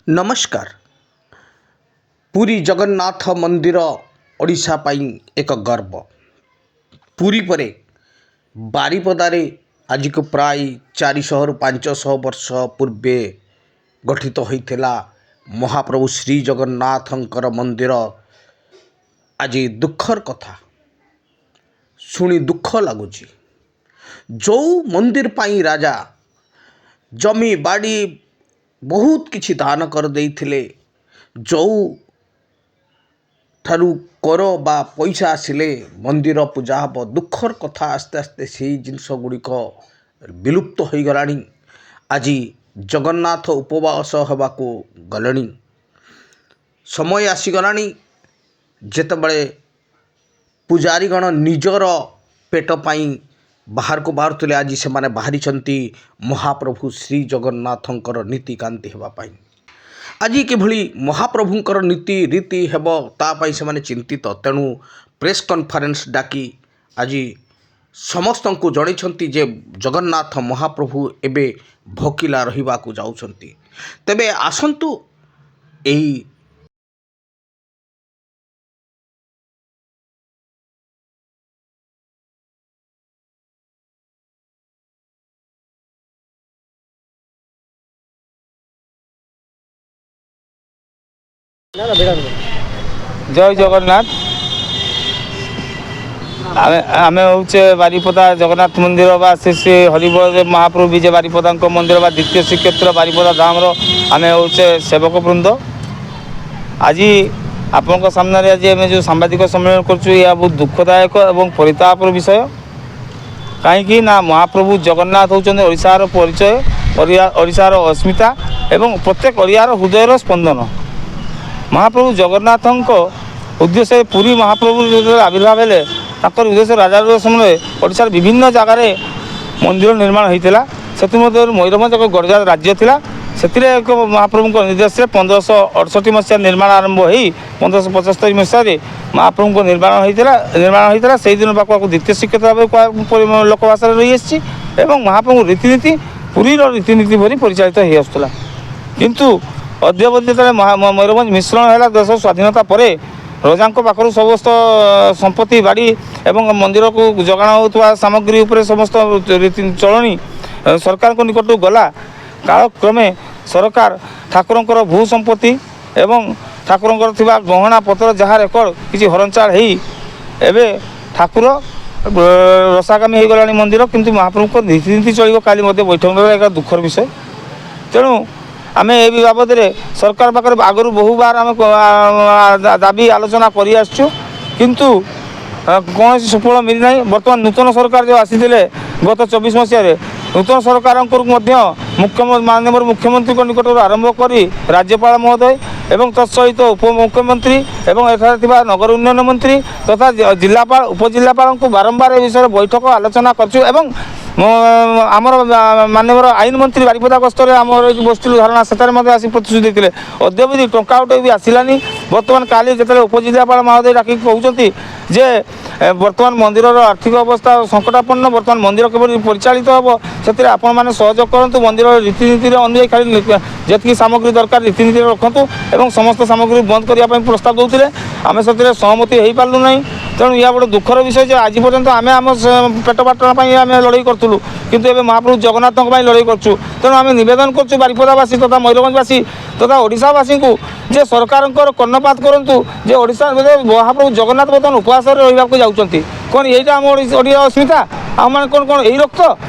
ନମସ୍କାର। ପୁରୀ ଜଗନ୍ନାଥ ମନ୍ଦିର ଓଡ଼ିଶା ପାଇଁ ଏକ ଗର୍ବ। ପୁରୀ ପରେ ବାରିପଦାରେ ଆଜିକୁ ପ୍ରାୟ 400ରୁ 500 ବର୍ଷ ପୂର୍ବେ ଗଠିତ ହୋଇଥିଲା ମହାପ୍ରଭୁ ଶ୍ରୀ ଜଗନ୍ନାଥଙ୍କର ମନ୍ଦିର। ଆଜି ଦୁଃଖର କଥା, ଶୁଣି ଦୁଃଖ ଲାଗୁଛି। ଯେଉଁ ମନ୍ଦିର ପାଇଁ ରାଜା ଜମି ବାଡ଼ି ବହୁତ କିଛି ଦାନ କରିଦେଇଥିଲେ, ଯେଉଁ ଠାରୁ କର ବା ପଇସା ଆସିଲେ ମନ୍ଦିର ପୂଜା ହେବ, ଦୁଃଖର କଥା, ଆସ୍ତେ ଆସ୍ତେ ସେଇ ଜିନିଷ ଗୁଡ଼ିକ ବିଲୁପ୍ତ ହୋଇଗଲାଣି। ଆଜି ଜଗନ୍ନାଥ ଉପବାସ ହେବାକୁ ଗଲେଣି। ସମୟ ଆସିଗଲାଣି ଯେତେବେଳେ ପୂଜାରୀଗଣ ନିଜର ପେଟ ପାଇଁ ବାହାରକୁ ବାହାରୁଥିଲେ, ଆଜି ସେମାନେ ବାହାରିଛନ୍ତି ମହାପ୍ରଭୁ ଶ୍ରୀ ଜଗନ୍ନାଥଙ୍କର ନୀତିକାନ୍ତି ହେବା ପାଇଁ। ଆଜି କିଭଳି ମହାପ୍ରଭୁଙ୍କର ନୀତି ରୀତି ହେବ, ତା ପାଇଁ ସେମାନେ ଚିନ୍ତିତ। ତେଣୁ ପ୍ରେସ୍ କନଫରେନ୍ସ ଡାକି ଆଜି ସମସ୍ତଙ୍କୁ ଜଣାଇଛନ୍ତି ଯେ ଜଗନ୍ନାଥ ମହାପ୍ରଭୁ ଏବେ ଭୋକିଲା ରହିବାକୁ ଯାଉଛନ୍ତି। ତେବେ ଆସନ୍ତୁ ଏହି ଜୟ ଜଗନ୍ନାଥ। ଆମେ ହେଉଛେ ବାରିପଦା ଜଗନ୍ନାଥ ମନ୍ଦିର ବା ଶ୍ରୀ ଶ୍ରୀ ହରିବଳଦେବ ମହାପ୍ରଭୁ ବିଜେ ବାରିପଦାଙ୍କ ମନ୍ଦିର ବା ଦ୍ୱିତୀୟ ଶ୍ରୀକ୍ଷେତ୍ର ବାରିପଦା ଧାମର ଆମେ ହେଉଛେ ସେବକ ବୃନ୍ଦ। ଆଜି ଆପଣଙ୍କ ସାମ୍ନାରେ ଆଜି ଆମେ ଯେଉଁ ସାମ୍ବାଦିକ ସମ୍ମିଳନୀ କରୁଛୁ, ଏହା ବହୁତ ଦୁଃଖଦାୟକ ଏବଂ ପରିତାପର ବିଷୟ। କାହିଁକି ନା ମହାପ୍ରଭୁ ଜଗନ୍ନାଥ ହେଉଛନ୍ତି ଓଡ଼ିଶାର ପରିଚୟ, ଓଡ଼ିଶାର ଅସ୍ମିତା ଏବଂ ପ୍ରତ୍ୟେକ ଓଡ଼ିଆର ହୃଦୟର ସ୍ପନ୍ଦନ। ମହାପ୍ରଭୁ ଜଗନ୍ନାଥଙ୍କ ଉଦ୍ଦେଶ୍ୟରେ ପୁରୀ ମହାପ୍ରଭୁ ଯେତେବେଳେ ଆବିର୍ଭାବ ହେଲେ, ତାଙ୍କର ଉଦ୍ଦେଶ୍ୟ ରାଜା ସମୟରେ ଓଡ଼ିଶାର ବିଭିନ୍ନ ଜାଗାରେ ମନ୍ଦିର ନିର୍ମାଣ ହୋଇଥିଲା। ସେଥିମଧ୍ୟରୁ ମୟୂରଭଞ୍ଜ ଏକ ଗଡ଼ଜାତ ରାଜ୍ୟ ଥିଲା। ସେଥିରେ ଏକ ମହାପ୍ରଭୁଙ୍କ ନିର୍ଦ୍ଦେଶରେ 1568 ମସିହା ନିର୍ମାଣ ଆରମ୍ଭ ହୋଇ 1575 ମସିହାରେ ମହାପ୍ରଭୁଙ୍କ ନିର୍ମାଣ ହୋଇଥିଲା। ସେଇଦିନ ପାଖକୁ ଦ୍ୱିତୀୟ ଶ୍ରୀକ୍ଷେତ୍ର ଭାବେ ଲୋକ ଭାଷାରେ ରହିଆସିଛି ଏବଂ ମହାପ୍ରଭୁ ରୀତିନୀତି ପୁରୀର ରୀତିନୀତି ଭଳି ପରିଚାଳିତ ହେଇ ଆସୁଥିଲା। କିନ୍ତୁ ଅଦ୍ୟାବଧି ଯେତେବେଳେ ମୟୂରଭଞ୍ଜ ମିଶ୍ରଣ ହେଲା, ଦେଶ ସ୍ୱାଧୀନତା ପରେ ରଜାଙ୍କ ପାଖରୁ ସମସ୍ତ ସମ୍ପତ୍ତି ବାଡ଼ି ଏବଂ ମନ୍ଦିରକୁ ଯୋଗାଣ ହେଉଥିବା ସାମଗ୍ରୀ ଉପରେ ସମସ୍ତ ଚଳଣି ସରକାରଙ୍କ ନିକଟକୁ ଗଲା। କାଳକ୍ରମେ ସରକାର ଠାକୁରଙ୍କର ଭୂ ସମ୍ପତ୍ତି ଏବଂ ଠାକୁରଙ୍କର ଥିବା ଗହଣା ପତ୍ର ଯାହା ରେକର୍ଡ଼ କିଛି ହରଣଚାଳ ହେଇ ଏବେ ଠାକୁର ରସାଗାମୀ ହେଇଗଲାଣି ମନ୍ଦିର, କିନ୍ତୁ ମହାପ୍ରଭୁଙ୍କ ରୀତିନୀତି ଚଳିବ। କାଲି ମଧ୍ୟ ବୈଠକ ଏକ ଦୁଃଖର ବିଷୟ। ତେଣୁ ଆମେ ଏ ବାବଦରେ ସରକାର ପାଖରେ ଆଗରୁ ବହୁବାର ଆମେ ଦାବି ଆଲୋଚନା କରିଆସୁଛୁ, କିନ୍ତୁ କୌଣସି ସୁଫଳ ମିଳିନାହିଁ। ବର୍ତ୍ତମାନ ନୂତନ ସରକାର ଯେଉଁ ଆସିଥିଲେ ଗତ 24 ମସିହାରେ, ନୂତନ ସରକାରଙ୍କୁ ମଧ୍ୟ ମାନ୍ୟବର ମୁଖ୍ୟମନ୍ତ୍ରୀଙ୍କ ନିକଟରୁ ଆରମ୍ଭ କରି ରାଜ୍ୟପାଳ ମହୋଦୟ ଏବଂ ତତ୍ସହିତ ଉପମୁଖ୍ୟମନ୍ତ୍ରୀ ଏବଂ ଏଠାରେ ଥିବା ନଗର ଉନ୍ନୟନ ମନ୍ତ୍ରୀ ତଥା ଜିଲ୍ଲାପାଳ, ଉପଜିଲ୍ଲାପାଳଙ୍କୁ ବାରମ୍ବାର ଏ ବିଷୟରେ ବୈଠକ ଆଲୋଚନା କରିଛୁ। ଏବଂ ଆମର ମାନ୍ୟବର ଆଇନ ମନ୍ତ୍ରୀ ବାରିପଦା ଗସ୍ତରେ ଆମର ଏଇ ବସିଥିଲୁ ଧାରଣା, ସେଠାରେ ମଧ୍ୟ ଆସି ପ୍ରତିଶ୍ରୁତି ଦେଇଥିଲେ। ଅଦ୍ୟାବଧି ଟଙ୍କା ଗୋଟେ ବି ଆସିଲାନି। ବର୍ତ୍ତମାନ କାଲି ଯେତେବେଳେ ଉପଜିଲ୍ଲାପାଳ ମହୋଦୟ ଡାକିକି କହୁଛନ୍ତି ଯେ ବର୍ତ୍ତମାନ ମନ୍ଦିରର ଆର୍ଥିକ ଅବସ୍ଥା ସଙ୍କଟାପନ୍ନ, ବର୍ତ୍ତମାନ ମନ୍ଦିର କିପରି ପରିଚାଳିତ ହେବ ସେଥିରେ ଆପଣମାନେ ସହଯୋଗ କରନ୍ତୁ, ମନ୍ଦିରର ରୀତିନୀତିରେ ଅନୁଯାୟୀ ଖାଲି ଯେତିକି ସାମଗ୍ରୀ ଦରକାର ରୀତିନୀତିରେ ରଖନ୍ତୁ ଏବଂ ସମସ୍ତ ସାମଗ୍ରୀ ବନ୍ଦ କରିବା ପାଇଁ ପ୍ରସ୍ତାବ ଦେଉଥିଲେ। ଆମେ ସେଥିରେ ସହମତି ହୋଇପାରିଲୁ ନାହିଁ। ତେଣୁ ଏହା ଗୋଟେ ଦୁଃଖର ବିଷୟ ଯେ ଆଜି ପର୍ଯ୍ୟନ୍ତ ଆମେ ଆମ ପେଟ ପାଟଣା ପାଇଁ ଆମେ ଲଢ଼େଇ କରୁଥିଲୁ, କିନ୍ତୁ ଏବେ ମହାପ୍ରଭୁ ଜଗନ୍ନାଥଙ୍କ ପାଇଁ ଲଢ଼େଇ କରୁଛୁ। ତେଣୁ ଆମେ ନିବେଦନ କରୁଛୁ ବାରିପଦାବାସୀ ତଥା ମୟୂରଭଞ୍ଜବାସୀ ତଥା ଓଡ଼ିଶାବାସୀଙ୍କୁ ଯେ ସରକାରଙ୍କର କର୍ଣ୍ଣପାତ କରନ୍ତୁ ଯେ ଓଡ଼ିଶା ମହାପ୍ରଭୁ ଜଗନ୍ନାଥ ବର୍ତ୍ତମାନ ଉପବାସରେ ରହିବାକୁ ଯାଉଛନ୍ତି। କ'ଣ ଏଇଟା ଆମ ଓଡ଼ିଆ ଅସ୍ମିତା? ଆମମାନେ କ'ଣ କ'ଣ ଏଇ ରକ୍ତ?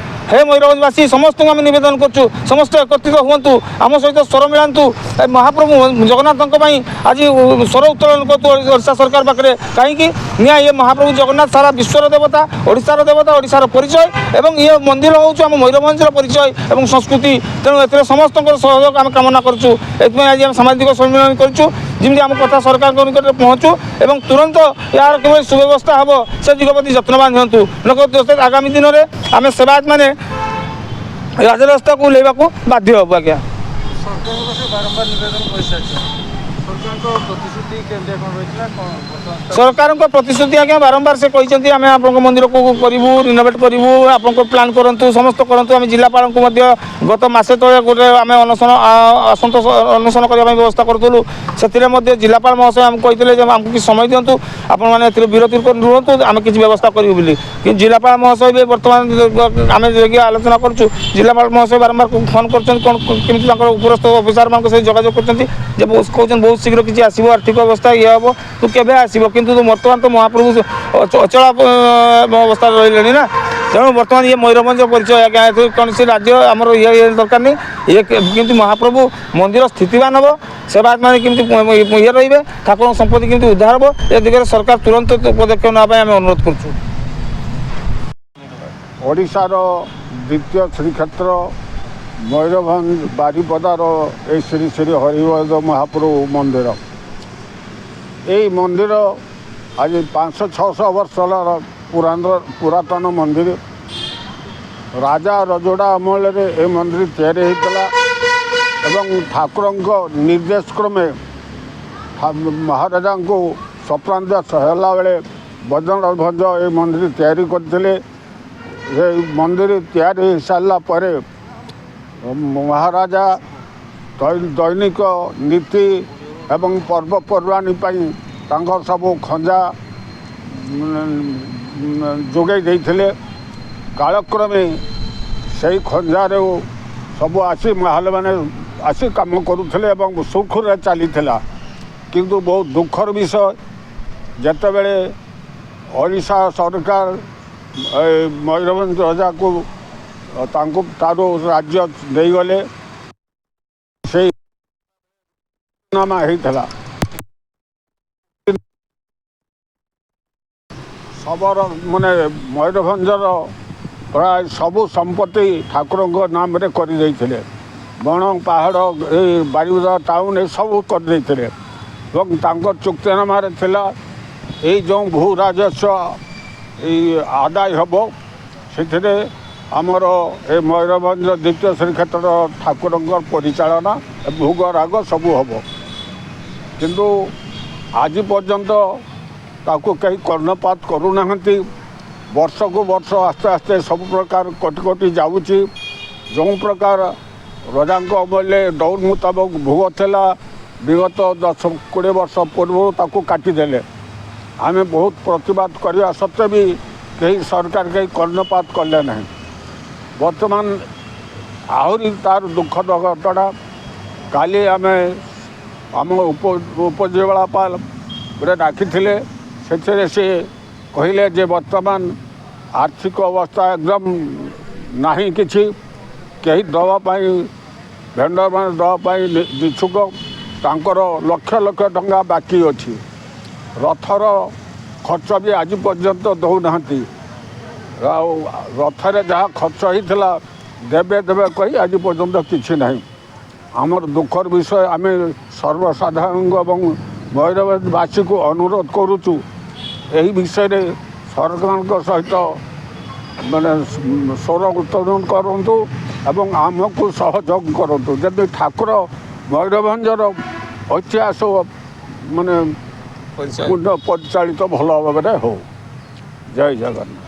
ହେ ମୟୂରଭଞ୍ଜବାସୀ, ସମସ୍ତଙ୍କୁ ଆମେ ନିବେଦନ କରୁଛୁ, ସମସ୍ତେ ଏକତ୍ରିତ ହୁଅନ୍ତୁ, ଆମ ସହିତ ସ୍ୱର ମିଳାନ୍ତୁ। ଏ ମହାପ୍ରଭୁ ଜଗନ୍ନାଥଙ୍କ ପାଇଁ ଆଜି ସ୍ୱର ଉତ୍ତୋଳନ କରନ୍ତୁ ଓଡ଼ିଶା ସରକାର ପାଖରେ। କାହିଁକି ନିଆ ଇଏ ମହାପ୍ରଭୁ ଜଗନ୍ନାଥ ସାରା ବିଶ୍ୱର ଦେବତା, ଓଡ଼ିଶାର ଦେବତା, ଓଡ଼ିଶାର ପରିଚୟ ଏବଂ ଇଏ ମନ୍ଦିର ହେଉଛି ଆମ ମୟୂରଭଞ୍ଜର ପରିଚୟ ଏବଂ ସଂସ୍କୃତି। ତେଣୁ ଏଥିରେ ସମସ୍ତଙ୍କର ସହଯୋଗ ଆମେ କାମନା କରୁଛୁ। ଏଥିପାଇଁ ଆଜି ଆମେ ସାମ୍ବାଦିକ ସମ୍ମିଳନୀ କରିଛୁ, ଯେମିତି ଆମ କଥା ସରକାରଙ୍କ ନିକଟରେ ପହଞ୍ଚୁ ଏବଂ ତୁରନ୍ତ ଏହାର କିଭଳି ସୁବ୍ୟବସ୍ଥା ହେବ ସେ ଦିଗ ପ୍ରତି ଯତ୍ନବାନ ହୁଅନ୍ତୁ। ନଚେତ ଆଗାମୀ ଦିନରେ ଆମେ ସେବାୟତ ମାନେ ରାଜରାସ୍ତାକୁ ଓହ୍ଲାଇବାକୁ ବାଧ୍ୟ ହେବୁ ଆଜ୍ଞା। ସରକାରଙ୍କ ପାଖରେ ବାରମ୍ବାର ନିବେଦନ କରିସାରିଛନ୍ତି, ସରକାରଙ୍କ ସରକାରଙ୍କ ପ୍ରତିଶ୍ରୁତି କେମିତି କ'ଣ ରହିଥିଲା କ'ଣ ବର୍ତ୍ତମାନ? ସରକାରଙ୍କ ପ୍ରତିଶ୍ରୁତି ଆଜ୍ଞା, ବାରମ୍ବାର ସେ କହିଛନ୍ତି, ଆମେ ଆପଣଙ୍କ ମନ୍ଦିରକୁ କରିବୁ, ରିନୋଭେଟ୍ କରିବୁ, ଆପଣଙ୍କ ପ୍ଲାନ୍ କରନ୍ତୁ, ସମସ୍ତ କରନ୍ତୁ। ଆମେ ଜିଲ୍ଲାପାଳଙ୍କୁ ମଧ୍ୟ ଗତ ମାସେ ତଳେ ଗୋଟେ ଆମେ ଅନଶନ ଅସନ୍ତୋଷ ଅନଶନ କରିବା ପାଇଁ ବ୍ୟବସ୍ଥା କରୁଥିଲୁ। ସେଥିରେ ମଧ୍ୟ ଜିଲ୍ଲାପାଳ ମହାଶୟ ଆମକୁ କହିଥିଲେ ଯେ ଆମକୁ କିଛି ସମୟ ଦିଅନ୍ତୁ, ଆପଣମାନେ ଏଥିରେ ବିରତି ରୁହନ୍ତୁ, ଆମେ କିଛି ବ୍ୟବସ୍ଥା କରିବୁ ବୋଲି। କିନ୍ତୁ ଜିଲ୍ଲାପାଳ ମହାଶୟ ବି ବର୍ତ୍ତମାନ ଆମେ ଯାଇକି ଆଲୋଚନା କରୁଛୁ, ଜିଲ୍ଲାପାଳ ମହାଶୟ ବାରମ୍ବାର ଫୋନ୍ କରୁଛନ୍ତି, କ'ଣ କେମିତି ତାଙ୍କର ଉପରସ୍ଥ ଅଫିସରମାନଙ୍କ ସହିତ ଯୋଗାଯୋଗ କରୁଛନ୍ତି ଯେ ବହୁତ କହୁଛନ୍ତି ବହୁତ ଶୀଘ୍ର କିଛି ଆସିବ, ଆର୍ଥିକ ଅବସ୍ଥା ଇଏ ହେବ, ତୁ କେବେ ଆସିବ? କିନ୍ତୁ ବର୍ତ୍ତମାନ ତ ମହାପ୍ରଭୁ ଅଚଳ ଅବସ୍ଥାରେ ରହିଲେଣି ନା। ତେଣୁ ବର୍ତ୍ତମାନ ଇଏ ମୟୂରଭଞ୍ଜ ପରିଚୟ ଆଜ୍ଞା, ଏଥିରେ କୌଣସି ରାଜ୍ୟ ଆମର ଇଏ ଦରକାର ନାହିଁ। ଇଏ କେମିତି ମହାପ୍ରଭୁ ମନ୍ଦିର ସ୍ଥିତିବାନ ହେବ, ସେବାୟତମାନେ କେମିତି ଇଏ ରହିବେ, ଠାକୁରଙ୍କ ସମ୍ପତ୍ତି କେମିତି ଉଦ୍ଧାର ହେବ, ଏ ଦିଗରେ ସରକାର ତୁରନ୍ତ ପଦକ୍ଷେପ ନେବା ପାଇଁ ଆମେ ଅନୁରୋଧ କରୁଛୁ। ଓଡ଼ିଶାର ଦ୍ୱିତୀୟ ଶ୍ରୀକ୍ଷେତ୍ର ମୟୂରଭଞ୍ଜ ବାରିପଦାର ଏଇ ଶ୍ରୀ ଶ୍ରୀ ହରିବଲ୍ଲଭ ମହାପ୍ରଭୁ ମନ୍ଦିର। ଏଇ ମନ୍ଦିର ଆଜି 500-600 ବର୍ଷ ହେଲା ପୁରାତନ ମନ୍ଦିର। ରାଜା ରଜୋଡ଼ା ଅମଳରେ ଏ ମନ୍ଦିର ତିଆରି ହେଇଥିଲା ଏବଂ ଠାକୁରଙ୍କ ନିର୍ଦ୍ଦେଶ କ୍ରମେ ମହାରାଜାଙ୍କୁ ସ୍ୱପ୍ନାଦେଶ ହେଲା ବେଳେ ବଜ୍ରଭଞ୍ଜ ଏ ମନ୍ଦିର ତିଆରି କରିଥିଲେ। ସେ ମନ୍ଦିର ତିଆରି ହେଇସାରିଲା ପରେ ମହାରାଜା ଦୈନିକ ନୀତି ଏବଂ ପର୍ବପର୍ବାଣୀ ପାଇଁ ତାଙ୍କର ସବୁ ଖଞ୍ଜା ଯୋଗାଇ ଦେଇଥିଲେ। କାଳକ୍ରମେ ସେଇ ଖଞ୍ଜାରୁ ସବୁ ଆସି ମହାଲମାନେ ଆସି କାମ କରୁଥିଲେ ଏବଂ ସୁରୁଖୁରୁରେ ଚାଲିଥିଲା। କିନ୍ତୁ ବହୁତ ଦୁଃଖର ବିଷୟ, ଯେତେବେଳେ ଓଡ଼ିଶା ସରକାର ଏ ମୟୂରଭଞ୍ଜ ରଜାକୁ ତାଙ୍କୁ ତାରୁ ରାଜ୍ୟ ନେଇଗଲେ, ସେଇ ନାମା ହେଇଥିଲା ଶବର ମାନେ ମୟୂରଭଞ୍ଜର ପ୍ରାୟ ସବୁ ସମ୍ପତ୍ତି ଠାକୁରଙ୍କ ନାମରେ କରିଦେଇଥିଲେ। ବଣ ପାହାଡ଼, ଏଇ ବାରିପଦା ଟାଉନ୍, ଏସବୁ କରିଦେଇଥିଲେ ଏବଂ ତାଙ୍କ ଚୁକ୍ତିନାମାରେ ଥିଲା, ଏଇ ଯେଉଁ ଭୂ ରାଜସ୍ୱ ଏଇ ଆଦାୟ ହେବ, ସେଥିରେ ଆମର ଏ ମୟୂରଭଞ୍ଜ ଦ୍ୱିତୀୟ ଶ୍ରୀକ୍ଷେତ୍ର ଠାକୁରଙ୍କ ପରିଚାଳନା, ଭୋଗ ରାଗ ସବୁ ହେବ। କିନ୍ତୁ ଆଜି ପର୍ଯ୍ୟନ୍ତ ତାକୁ କେହି କର୍ଣ୍ଣପାତ କରୁନାହାନ୍ତି। ବର୍ଷକୁ ବର୍ଷ ଆସ୍ତେ ଆସ୍ତେ ସବୁ ପ୍ରକାର କଟି କଟି ଯାଉଛି। ଯେଉଁ ପ୍ରକାର ରଜାଙ୍କ ଅମଳରେ ଦୌଡ଼ ମୁତାବକ ଭୋଗ ଥିଲା, ବିଗତ 10-20 ବର୍ଷ ପୂର୍ବରୁ ତାକୁ କାଟିଦେଲେ। ଆମେ ବହୁତ ପ୍ରତିବାଦ କରିବା ସତ୍ତ୍ୱେ ବି କେହି ସରକାର କେହି କର୍ଣ୍ଣପାତ କଲେ ନାହିଁ। ବର୍ତ୍ତମାନ ଆହୁରି ତାର ଦୁଃଖଦ ଘଟଣା, କାଲି ଆମେ ଆମ ଉପଜିଲ୍ଲାପାଳ ଗୋଟେ ଡାକିଥିଲେ। ସେଥିରେ ସେ କହିଲେ ଯେ ବର୍ତ୍ତମାନ ଆର୍ଥିକ ଅବସ୍ଥା ଏକଦମ ନାହିଁ କିଛି, କେହି ଦେବା ପାଇଁ, ଭେଣ୍ଡରମାନେ ଦେବା ପାଇଁ ଇଚ୍ଛୁକ, ତାଙ୍କର ଲକ୍ଷ ଲକ୍ଷ ଟଙ୍କା ବାକି ଅଛି। ରଥର ଖର୍ଚ୍ଚ ବି ଆଜି ପର୍ଯ୍ୟନ୍ତ ଦେଉନାହାନ୍ତି। ଆଉ ରଥରେ ଯାହା ଖର୍ଚ୍ଚ ହେଇଥିଲା ଦେବେ ଦେବେ କହି ଆଜି ପର୍ଯ୍ୟନ୍ତ କିଛି ନାହିଁ। ଆମର ଦୁଃଖର ବିଷୟ, ଆମେ ସର୍ବସାଧାରଣଙ୍କୁ ଏବଂ ମୟୂରଭଞ୍ଜବାସୀକୁ ଅନୁରୋଧ କରୁଛୁ, ଏହି ବିଷୟରେ ସରକାରଙ୍କ ସହିତ ମାନେ ସ୍ୱର ଉତ୍ତୋଳନ କରନ୍ତୁ ଏବଂ ଆମକୁ ସହଯୋଗ କରନ୍ତୁ, ଯଦି ଠାକୁର ମୟୂରଭଞ୍ଜର ଐତିହାସ ମାନେ ପୁନଃ ପରିଚାଳିତ ଭଲ ଭାବରେ ହଉ। ଜୟ ଜଗନ୍ନାଥ।